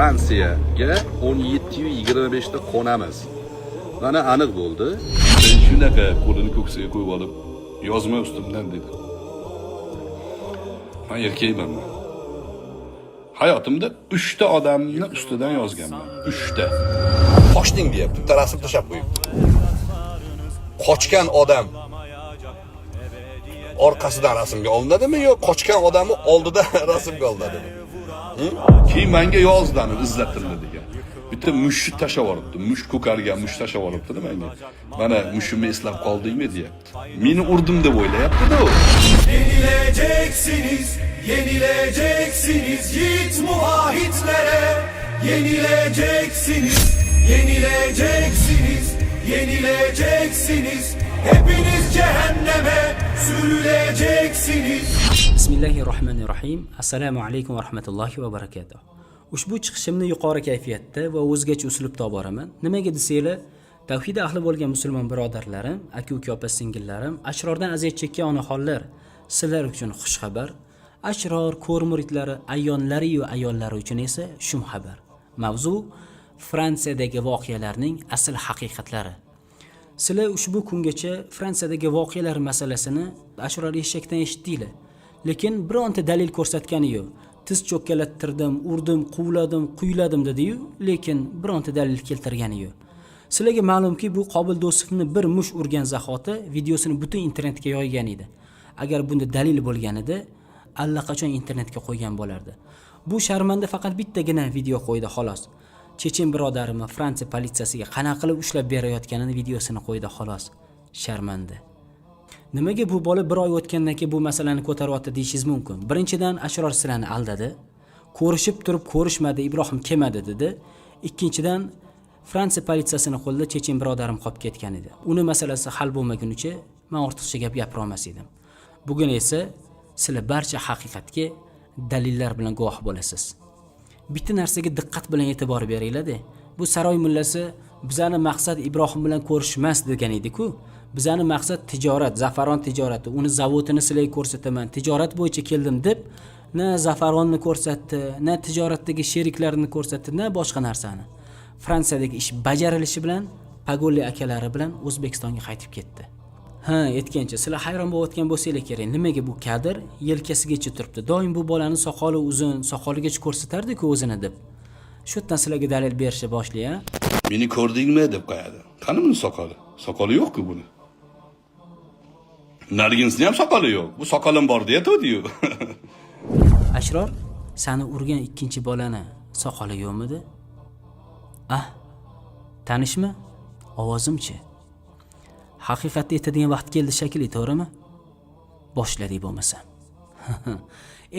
Fransiyaga 17:25 da qo'namiz. Mana, aniq bo'ldi. Sen shunaqa qo'lini ko'ksiga qo'yib olib, "Yozma ustimdan", dedi. Man erkakman man. Hayotimda 3 ta odamni ustidan yozganman. 3 ta. "Qochding", deyapti. Bitta rasm tashlab qo'yibdi. Qochgan odam orqasidan rasmga olinadimi yo qochgan odamni oldida rasmga olinadimi? Keyin menga yozdi ani Izzatilla degan. Bitta mushuk tashlab yuboribdi. Mush, ko'kargan mush tashlab yuboribdi menga. "Mana mushimni eslab qoldingmi?" deyapti. Meni urdim deb o'ylayapti-da u. Yenileceksiniz, yenileceksiniz yiğit muvahitlere. Yenileceksiniz, yenileceksiniz, yenileceksiniz. Hepiniz cehenneme sürüleceksiniz. Bismillahi rohmanir rohim. Assalomu alaykum va rahmatullohi va barakatuh. Ushbu chiqishimni yuqori kayfiyatda va o'zgacha uslubda olib boraman. Nimaga desanglar, tavhid ahli bo'lgan musulmon birodarlarim, aka uka, opa singillarim, Ashrordan aziyat chekkan onaxonlar, sizlar uchun xushxabar. Ashror ko'r muridlari, ayonlari-yu ayollari uchun esa shum xabar. Mavzu: Fransiyadagi voqealarning asl haqiqatlari. Sizlar ushbu kungacha Fransiyadagi voqealar masalasini Ashror eshakdan eshitdinglar. Lekin bironta dalil ko'rsatgani yo'q. "Tiz cho'kkalattirdim, urdim, quvladim, quyladim", dedi-yu, lekin bironta dalil keltirgani yo'q. Sizlarga ma'lumki, bu Qobil Do'stovni bir mush urgan zahoti videosini butun internetga yoygan edi. Agar bunda dalil bo'lganida, allaqachon internetga qo'ygan bo'lardi. Bu sharmanda faqat bittagina video qo'ydi, xolos. Chechen birodarimni Fransiya politsiyasiga qanaqa qilib ushlab berayotganini videosini qo'ydi, xolos. Sharmanda. Nimaga bu bola bir oy o'tgandan keyin bu masalani ko'taryapti deyishingiz mumkin. Birinchidan, Ashror sizlarni aldadi. Ko'rishib turib "Ko'rishmadi, Ibrohim kelmadi", dedi. Ikkinchidan, Fransiya politsiyasini qo'lida chechen birodarim qolib ketgan edi. Uni masalasi hal bo'lmagunicha man ortiqcha gap gapira olmas edim. Bugun esa sizlar barcha haqiqatga dalillar bilan guvoh bo'lasiz. Bitta narsaga diqqat bilan e'tibor beringlar-da. Bu saroy mullasi "Bizani maqsad Ibrohim bilan ko'rishmas", degan edi-ku. "Bizani maqsad tijorat, zafaron tijorati, uni zavodini sizlarga ko'rsataman, tijorat bo'yicha keldim", deb na zafaronni ko'rsatdi, na tijoratdagi sheriklarini ko'rsatdi, na boshqa narsani. Fransiyadagi ish bajarilishi bilan pogolli akalari bilan O'zbekistonga qaytib ketdi. Ha, aytgancha, sizlar hayron bo'layotgan bo'lsanglar kerak, nimaga bu kadr yelkasigacha turibdi? Doim bu bolani soqoli uzun, soqoligacha ko'rsatardi-ku o'zini deb. Shu yerdan sizlarga dalil berishni boshlayman. "Meni ko'rdingmi?" deb qo'yadi. Qani buni soqoli? Soqoli yo'q-ku buni. Narginsni ham soqoli yo'q. Bu "Soqolim bor" deyatuvdi-yu. Ashror, sani urgan ikkinchi bolani soqoli yo'qmidi? Ah, tanishmi? Ovozimchi? Haqiqatni aytadigan vaqt keldi shekilli, to'g'rimi? Boshladik bo'lmasa.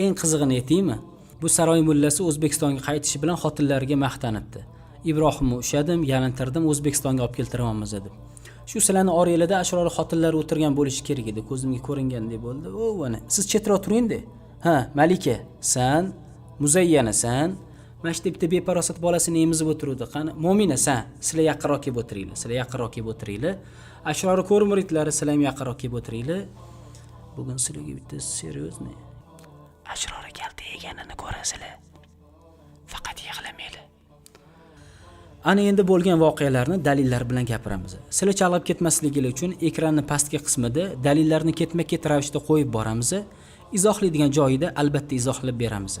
Eng qizig'ini aytaymi? Bu saroy mullasi O'zbekistonga qaytishi bilan xotinlariga maqtanibdi. "Ibrohimni ushladim, yalintirdim, O'zbekistonga olib keltiryapmiz", deb. Shu sizlarni oranglarda Ashror xotinlari o'tirgan bo'lishi kerak edi. Ko'zimga ko'ringandek bo'ldi. O, mana siz chetroq turing-da. Ha, Malika, san, Muzayyana, san. Mana shu bitta beparosat bolasini emizib o'tiruvdi. Qani, Mo'mina, san, sizlar yaqinroq kelib o'tiringlar. Sizlar yaqinroq kelib o'tiringlar. Ashror ko'r muridlari, sizlar ham yaqinroq kelib o'tiringlar. Bugun sizlarga bitta серьезный Ashror kalta yeganini ko'rasizlar. Faqat yig'lamanglar. Ana endi bo'lgan voqealarni dalillar bilan gapiramiz. Sizlar chalg'ib ketmasligingiz uchun ekranni pastki qismida dalillarni ketma-ket ravishda qo'yib boramiz. Izohlaydigan joyida albatta izohlab beramiz.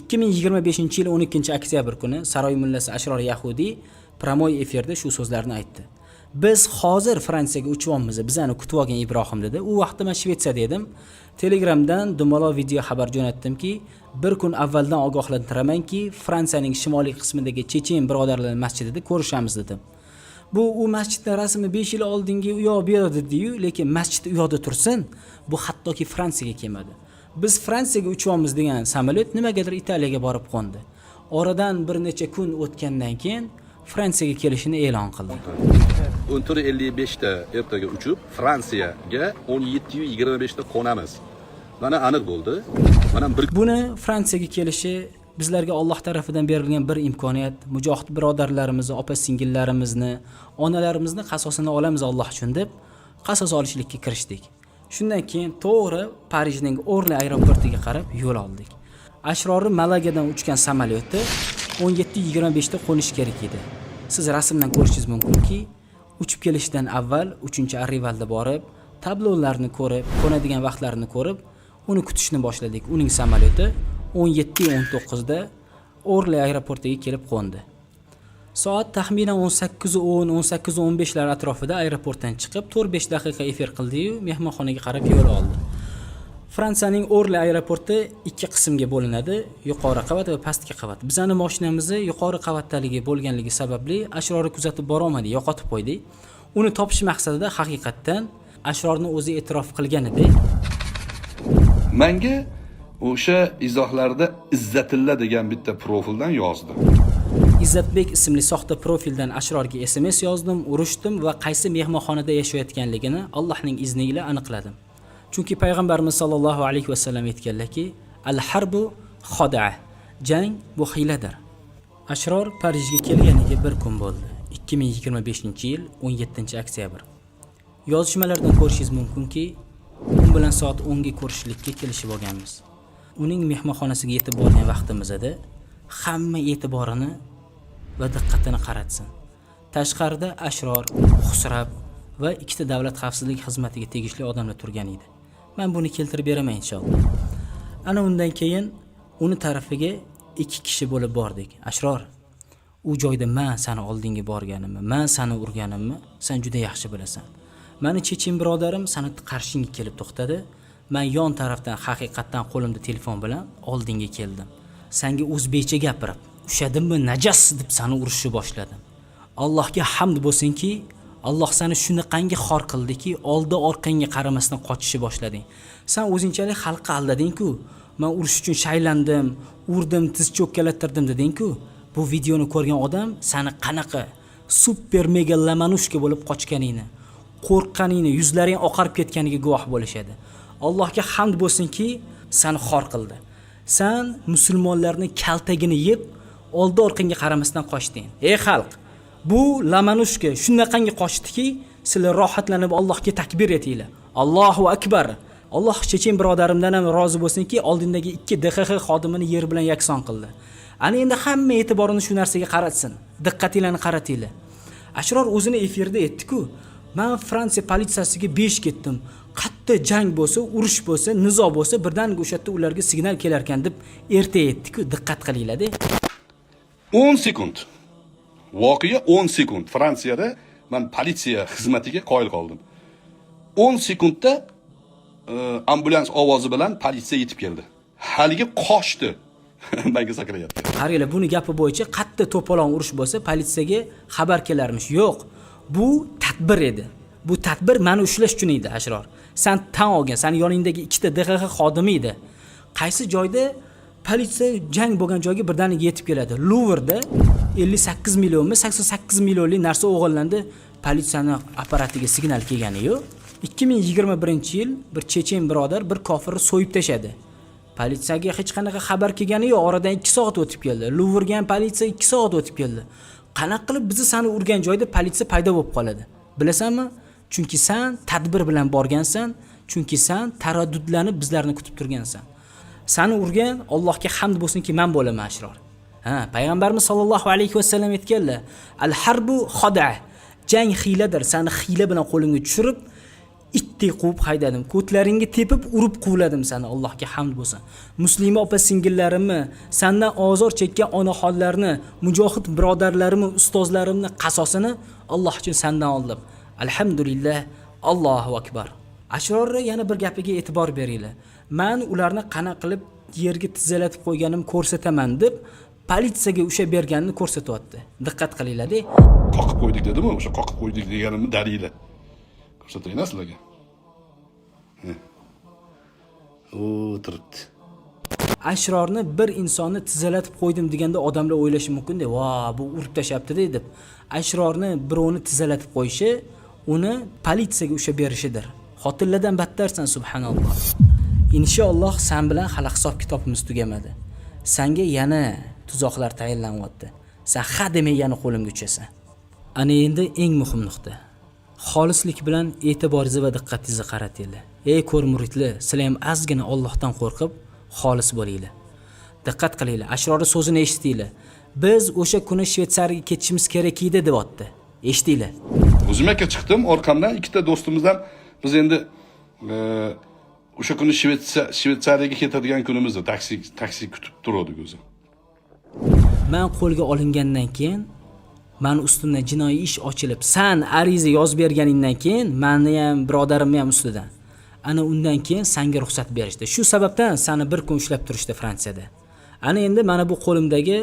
2025-yil 12 oktyabr kuni saroy mullasi Ashror Yahudiy прямой efirda shu so'zlarni aytdi. "Biz hozir Fransiyaga uchyapmiz, bizani kutib olgan Ibrohim", dedi. U vaqtda men Shvetsiyada edim. Telegramdan dumaloq video xabar jo'natdimki, bir kun avvaldan ogohlantiramanki, Fransiyaning shimoliy qismidagi chechen birodarlar masjidida ko'rishamiz, dedim. Bu u masjidni rasmi 5 yil oldingi u yoq bu yoq dediyu, lekin masjid u yoqda tursin, bu hattoki Fransiyaga kelmadi. Biz Fransiyaga uchyapmiz degan samolyot nimagadir Italiyaga borib qo'ndi. Oradan bir necha kun o'tgandan keyin Fransiyaga kelishini e'lon qildi. 14:55 da ertaga uchib, Fransiyaga 17:25 da qo'namiz. Mana, aniq bo'ldi. Mana bir Buni Fransiyaga kelishi bizlarga Alloh tarafidan berilgan bir imkoniyat. Mujohid birodarlarimizni, opa singillarimizni, onalarimizni qasosini olamiz Alloh uchun deb qasos olishlikka kirishdik. Shundan keyin to'g'ri Parijning Orli aeroportiga qarab yo'l oldik. Ashrori Malagadan uchgan samolyoti 17:25 da qo'nishi kerak edi. Siz rasmdan ko'rishingiz mumkinki, uchib kelishidan avval 3-arrivalda borib, tablolarni ko'rib, qo'nadigan vaqtlarini ko'rib, uni kutishni boshladik. Uning samolyoti 17:19 da Orli aeroportiga kelib qo'ndi. Soat taxminan 18:10, 18:15 lar atrofida aeroportdan chiqib, 4-5 daqiqa efir qildi-yu, mehmonxonaga qarab yo'l oldi. Fransiyaning Orli aeroporti ikki qismga bo'linadi: yuqori qavat va pastki qavat. Bizani mashinamizni yuqori qavatdaligi bo'lganligi sababli Ashrorni kuzatib bora olmadik, yo'qotib qo'ydik. Uni topish maqsadida haqiqatdan Ashrorni o'zi e'tirof qilganidek, Menga o'sha izohlarda Izzatilla degan bitta profildan yozdi. Izzatbek ismli soxta profildan Ashrorga SMS yozdim, urushdim va qaysi mehmonxonada yashayotganligini Allohning izni ila aniqladim. Chunki payg'ambarimiz sollallohu alayhi vasallam aytganlarki, al-harbu xodaa, jang bu hiyladir. Ashror Parijga kelganiga bir kun bo'ldi. 2025-yil 17-oktyabr. Yozishmalardan ko'rishingiz mumkinki, u bilan soat 10 ga ko'rishlikka kelishib olganmiz. Uning mehmonxonasiga yetib borgan vaqtimizda hamma e'tiborini va diqqatini qaratsin. Tashqarida Ashror, Xusrab va ikkita davlat xavfsizlik xizmatiga tegishli odamlar turgan edi. Men buni keltirib beraman inshaalloh. Ana undan keyin uni tarafiga ikki kishi bo'lib bordik. Ashror, u joyda man sani oldinga borganimni, man sani urganimni sen juda yaxshi bilasan. Mani chechen birodarim sani qarshingga kelib to'xtadi. Man yon tarafdan haqiqatdan qo'limda telefon bilan oldinga keldim. Senga o'zbekcha gapirib, ushadimmi najas deb sani urishni boshladim. Allohga hamd bo'lsinki, Alloh seni shunaqangi xor qildiki, oldi orqangga qaramasdan qochishni boshlading. Sen o'zingchalik xalqqa aldading-ku. Men urush uchun shaylandim, urdim, tiz cho'kkalattirdim deding-ku. Bu videoni ko'rgan odam seni qanaqa super mega ломанушка bo'lib qochganingni, qo'rqqaningni, yuzlaring oqarib ketganiga guvoh bo'lishadi. Allohga hamd bo'lsinki, seni xor qildi. Sen musulmonlarning kaltagini yeb, oldi orqangga qaramasdan qochding. Ey xalq, bu ломанушка shunaqangi qochdiki, sizlar rohatlanib Allohga takbir etinglar. Allohu akbar. Alloh chechen birodarimdan ham rozi bo'lsinki, oldindagi ikki DXX xodimini yer bilan yakson qildi. Ana endi hamma e'tiborini shu narsaga qaratsin. Diqqatinglarni qaratinglar. Ashror o'zini efirda aytdi-ku, men Fransiya politsiyasiga 5 ketdim. Qatta jang bo'lsa, urush bo'lsa, nizo bo'lsa, birdaniga o'sha yerda ularga signal kelar ekan deb erta aytdi-ku, diqqat qilinglar-da. 10 sekund. Voqea 10 sekund. Fransiyada man politsiya xizmatiga qoyil qoldim. 10 sekundda ambulans ovozi bilan politsiya yetib keldi. Haligi qochdi. Menga sakrayapti. Qaranglar, buni gapi bo'yicha qatta to'polon urush bo'lsa, politsiyaga xabar kelarmish. Yo'q, bu tadbir edi. Bu tadbir meni ushlash uchun edi, Ashror. San tan olgan, sani yoningdagi ikkita DXX xodimi edi. Qaysi joyda politsiya jang bo'lgan joyga birdaniga yetib keladi? Luvrda 58 millionmi, 88 millionlik narsa o'g'irlandi. Politsiyani apparatiga signal kelgani yo'q. 2021-yil bir chechen birodar bir kofirni so'yib tashadi. Politsiyaga hech qanaqa xabar kelgani yo'q. Oradan 2 soat o'tib keldi. Luvrga ham politsiya 2 soat o'tib keldi. Qanaqa qilib bizni sani urgan joyda politsiya paydo bo'lib qoladi? Bilasanmi? Chunki san tadbir bilan borgansan, chunki san taraddudlanib bizlarni kutib turgansan. Sani urgan Allohga hamd bo'lsinki, men bo'laman, Ashror. Ha, payg'ambarimiz sollallohu alayhi vasallam aytganlar: "Al-harbu xoda." Jang hiyladir. Sani hiyla bilan qo'limga tushirib, itdek quvib haydadim. Ko'tlaringga tepib urib quvladim sani. Allohga hamd bo'lsin. Muslima opa singillarimni, sandan ozor chekkan onaxonlarni, mujohid birodarlarimni, ustozlarimni qasosini Alloh uchun sandan oldim. Alhamdulillah, Allohu akbar. Ashrorni yana bir gapiga e'tibor beringlar. Men ularni qanaqa qilib yerga tizzalatib qo'yganimni ko'rsataman deb politsiyaga ushlab berganini ko'rsatyapti. Diqqat qilinglar-da. Qoqib qo'ydik dedimi? O'sha qoqib qo'ydik deganimni dalili. Ko'rsatayin sizlarga. Heh. U turibdi. Ashrorni bir insonni tizzalatib qo'ydim deganda odamlar o'ylashi mumkin-da, "Va, bu urib tashlabdi" deb. Ashrorni birovni tizzalatib qo'yishi uni politsiyaga ushlab berishidir. Xotinlardan battarsan, subhanalloh. Inshaalloh san bilan hali hisob kitobimiz tugamadi. Sanga yana tuzoqlar tayinlanyapti. San ha demay yana qo'limga tushasan. Ana endi eng muhim nuqta. Xolislik bilan e'tiboringizni va diqqatingizni qaratinglar. Ey ko'r muridlar, sizlar ham ozgina Allohdan qo'rqib xolis bo'linglar. Diqqat qilinglar, Ashrorning so'zini eshitinglar. Biz o'sha kuni Shvetsariyaga ketishimiz kerak edi, deyapti. Eshitinglar. O'zim aka chiqdim, orqamdan ikkita do'stimizdan biz endi o'sha kuni Shvetsariyaga ketadigan kunimiz edi. Taksi kutib turgandik o'zi. Man qo'lga olingandan keyin, mani ustimdan jinoiy ish ochilib, san ariza yozib berganingdan keyin, mani ham, birodarimni ham ustidan. Ana undan keyin sanga ruxsat berishdi. Shu sababdan sani bir kun ushlab turishdi Fransiyada. Ana endi mana bu qo'limdagi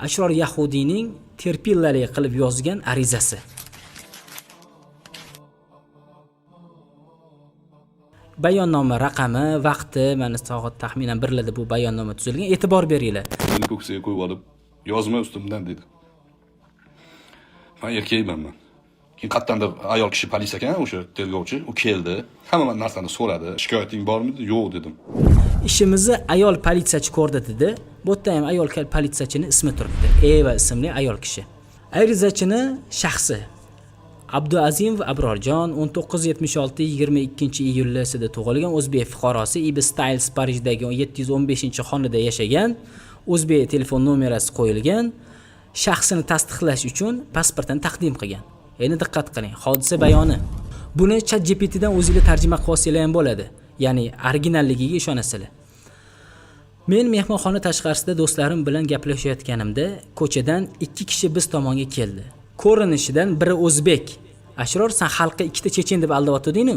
Ashror Yahudiyning terpillalik qilib yozgan arizasi. Bayonnoma raqami, vaqti, mana soat taxminan 1larda bu bayonnoma tuzilgan. E'tibor beringlar. Meni ko'ksiga qo'yib olib, yozma ustimdan dedi. Man erkakman man. Keyin qayerdandir ayol kishi polis ekan, o'sha tergovchi, u keldi. Hamma narsani so'radi. Shikoyating bormi dedi. Yo'q dedim. Ishimizni ayol politsiyachi ko'rdi dedi. Bu yerda ham ayol politsiyachining ismi turibdi. Eva ismli ayol kishi. Arizachini shaxsi Abduazimov Abrorjon 1976 22 iyulda tug'ilgan, o'zbek fuqarosi, Ibis Styles Parijdagi 715-xonada yashagan, o'zbek telefon nomerasi qo'yilgan, shaxsini tasdiqlash uchun pasportini taqdim qilgan. Endi diqqat qiling, hodisa bayoni. Buni ChatGPTdan o'zingizlar tarjima qilib olsanglar ham bo'ladi. Ya'ni originalligiga ishonasizlar. Men mehmonxona tashqarisida do'stlarim bilan gaplashayotganimda ko'chadan ikki kishi biz tomonga keldi. Ko'rinishidan biri o'zbek. Ashror, sen xalqqa ikkita chechen deb aldayotding-ku.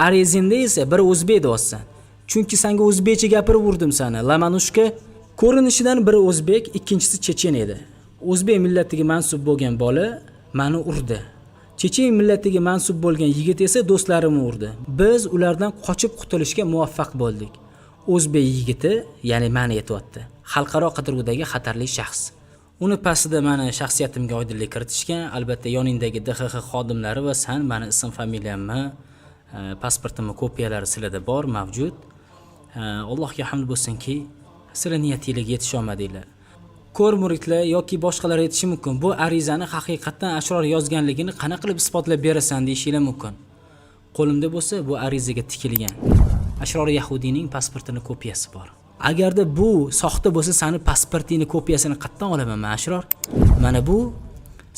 Arizinda esa biri o'zbek deyapsan. Chunki senga o'zbekcha gapirib urdim seni, Lamanushka. Ko'rinishidan biri o'zbek, ikkinchisi chechen edi. O'zbek millatiga mansub bo'lgan bola meni urdi. Chechen millatiga mansub bo'lgan yigit esa do'stlarimni urdi. Biz ulardan qochib qutulishga muvaffaq bo'ldik. O'zbek yigiti, ya'ni meni aytyapti, xalqaro qidiruvdagi xatarli shaxs. Uni pastida meni shaxsiyatimga oydinlik kiritishgan, albatta yoningdagi DXX xodimlari va san meni ism familiyamni, pasportimni kopiyalari sizlarda bor, mavjud. Allohga hamd bo'lsinki, sizlar niyatingizga yetisha olmadinglar. Ko'r muridlar yoki boshqalar aytishi mumkin, bu arizani haqiqatdan Ashror yozganligini qanaqa qilib isbotlab berasan deyishinglar mumkin. Qo'limda bo'lsa bu arizaga tikilgan Ashror Yahudiyning pasportini kopiyasi bor. Agarda bu soxta bo'lsa, sani pasportingni kopiyasini qayerdan olaman men, Ashror? Mana bu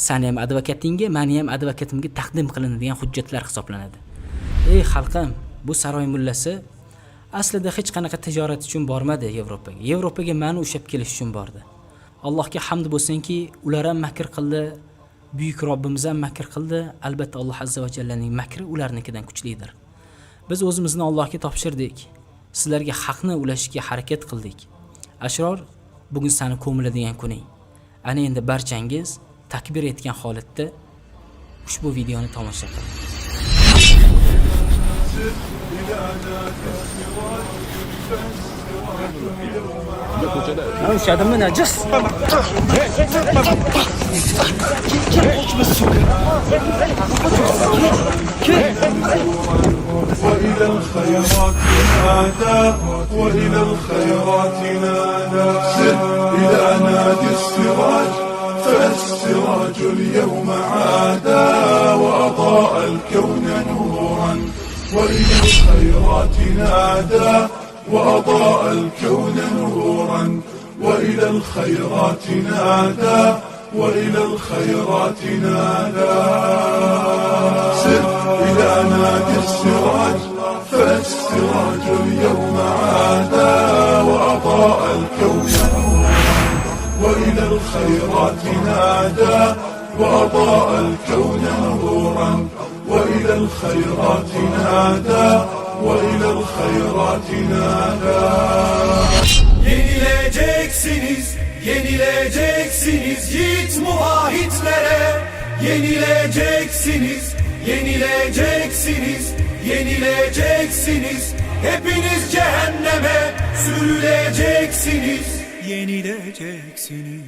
sani ham advokatingga, meni ham advokatimga taqdim qilinadigan hujjatlar hisoblanadi. Ey xalqim, bu saroy mullasi aslida hech qanaqa tijorat uchun bormadi Yevropaga. Yevropaga meni ushlab kelish uchun bordi. Allohga hamd bo'lsinki, ular ham makr qildi, buyuk Robbimiz ham makr qildi. Albatta Alloh azza va jallaning makri ularnikidan kuchlidir. Biz o'zimizni Allohga topshirdik. Sizlarga haqni ulashishga harakat qildik. Ashror, bugun seni ko'miladigan kuning. Ana endi barchangiz takbir etgan holatda ushbu videoni tomosha qiling. Ushadimmi najis? وإلى الخيرات نادى، وإلى الخيرات نادى. سر إلى نادي السراج، فالسراج اليوم عادا وأضاء الكون نورا. وإلى الخيرات نادى وأضاء الكون نورا. وإلى الخيرات نادى، وإلى الخيرات نادى. سر إلى نادي السراج، فالسراج اليوم عادا وأضاء الكون نورا. وإلى الخيرات نادى وأضاء الكون نورا. وإلى الخيرات نادى، وإلى الخيرات نادى. Yenileceksiniz, yenileceksiniz yiğit muvahitlere. Yenileceksiniz, yenileceksiniz, yenileceksiniz. Hepiniz cehenneme sürüleceksiniz. Yenileceksiniz.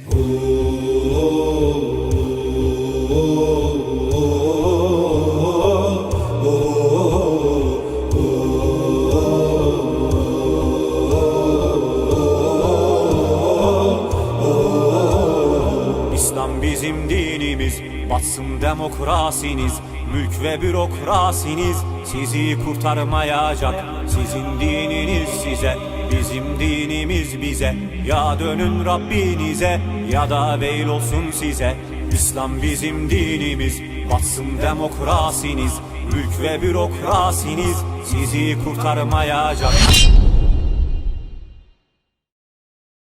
İslam bizim dinimiz, batsın demokrasiniz, mülk ve bürokrasiniz. Sizi kurtarmayacak. Sizin dininiz size, bizim dinimiz bize. Ya dönün Rabbinize ya da veil olsun size. İslam bizim dinimiz, batsın demokrasiniz. Mülk ve bürokrasiniz sizi kurtarmayacak.